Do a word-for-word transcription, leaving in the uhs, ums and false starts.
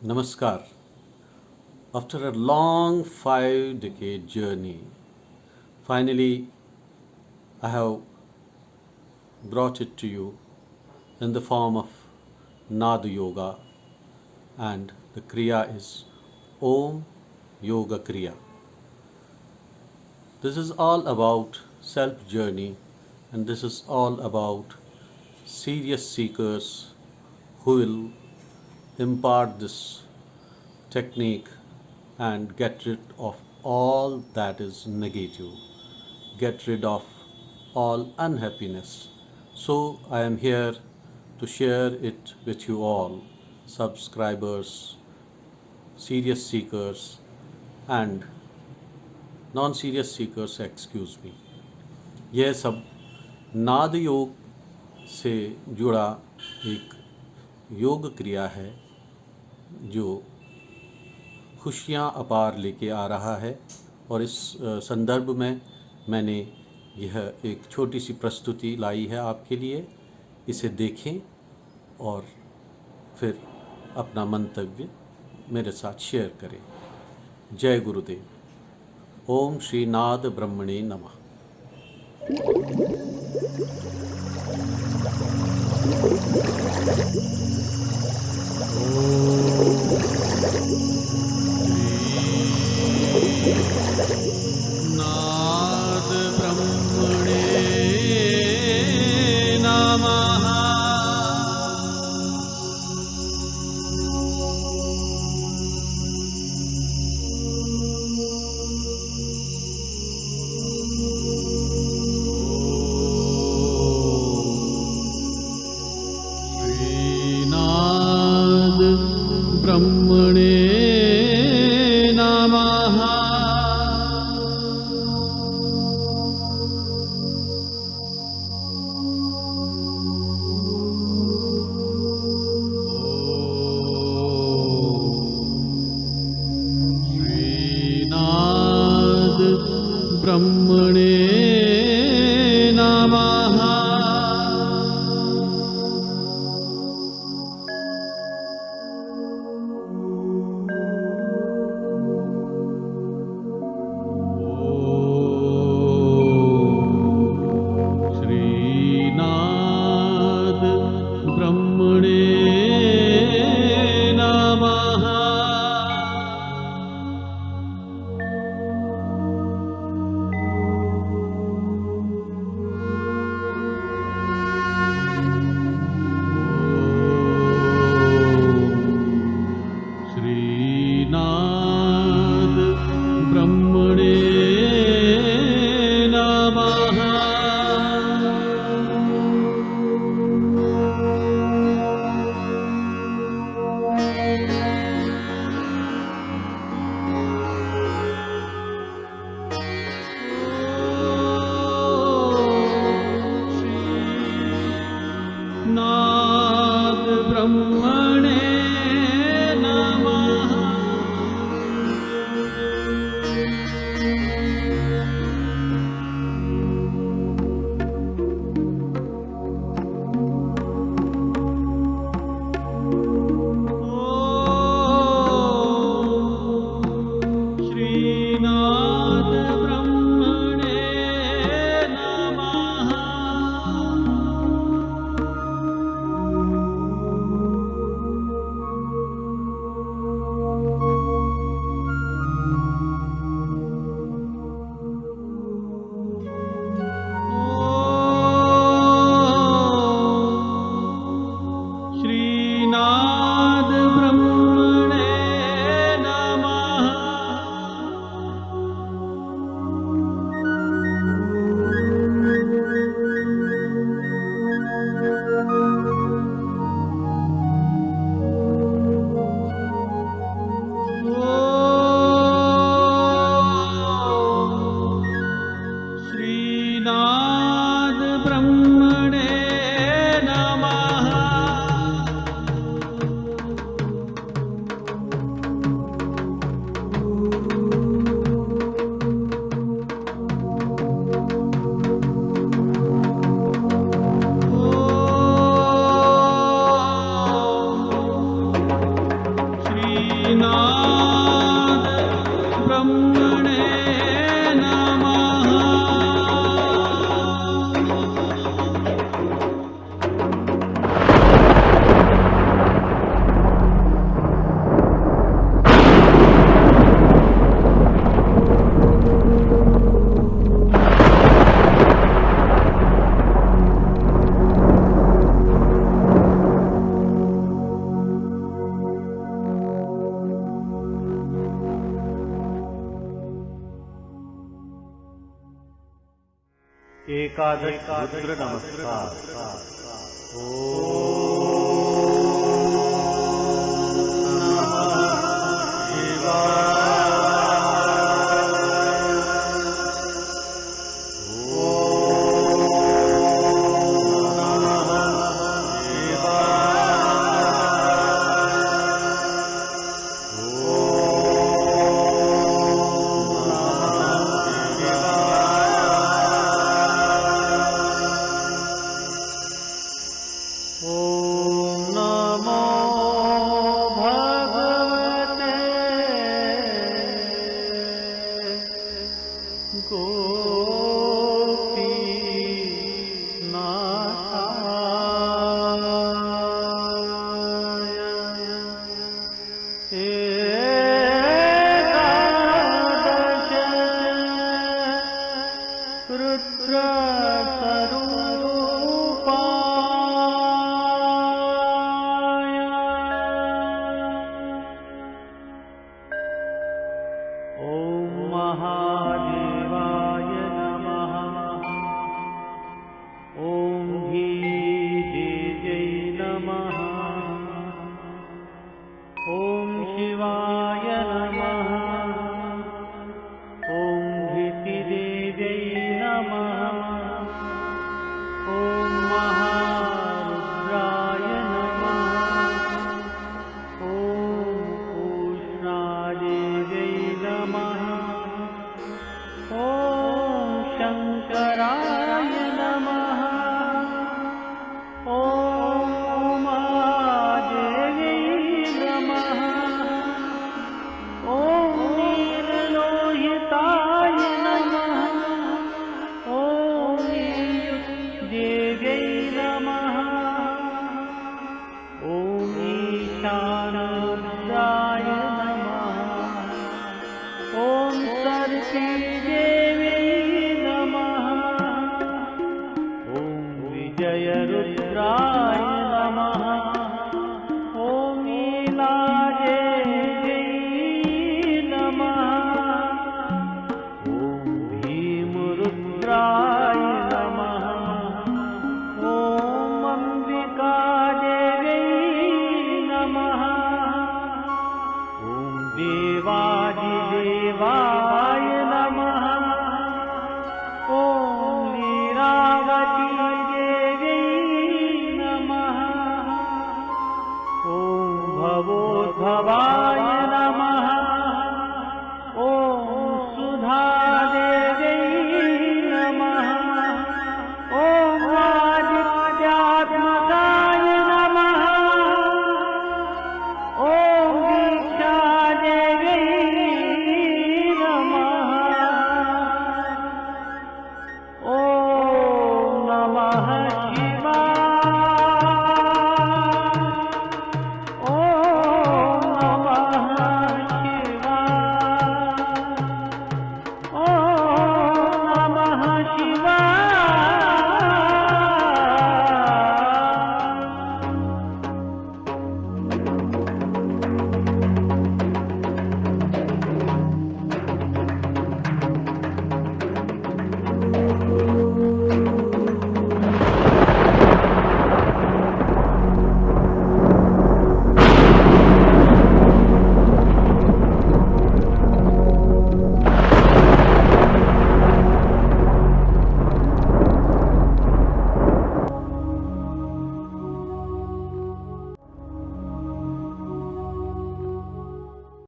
Namaskar. After a long five decade journey, finally I have brought it to you in the form of Nada Yoga, and the Kriya is Om Yoga Kriya. This is all about self journey, and this is all about serious seekers who will impart this technique and get rid of all that is negative, get rid of all unhappiness. So I am here to share it with you all, subscribers, serious seekers, and non serious seekers, excuse me. यह सब नाद योग से जुड़ा एक योग क्रिया है जो खुशियां अपार लेके आ रहा है। और इस संदर्भ में मैंने यह एक छोटी सी प्रस्तुति लाई है आपके लिए। इसे देखें और फिर अपना मंतव्य मेरे साथ शेयर करें। जय गुरुदेव। ओम श्री नाद ब्रह्मणे नमः। नाद ब्रह्मणे नमः। श्रीनाद ब्रह्मणे नमः। श्रीनाद ब्रह्मणे नमः। एकादश रुद्र नमस्कार। ॐ नमो भगवते गोपीनाथाय। एकादश रुद्रस्वरूपाय। ॐ महादेवाय नमः। ॐ भीतेजै नमः। ॐ शिवाय नमः। ॐ भीतिदेव्यै नमः। ॐ महारुद्राय नमः। ॐ उष्णादेव्यै नमः। ॐ शङ्कराय नमः। ॐ उमादेव्यै नमः। ॐ नीललोहिताय नमः। ॐ देव्यै नमः। ॐ ईशानरुद्राय नमः। ॐ सर्पीदेव्यै नमः। ॐ विजयरुद्राय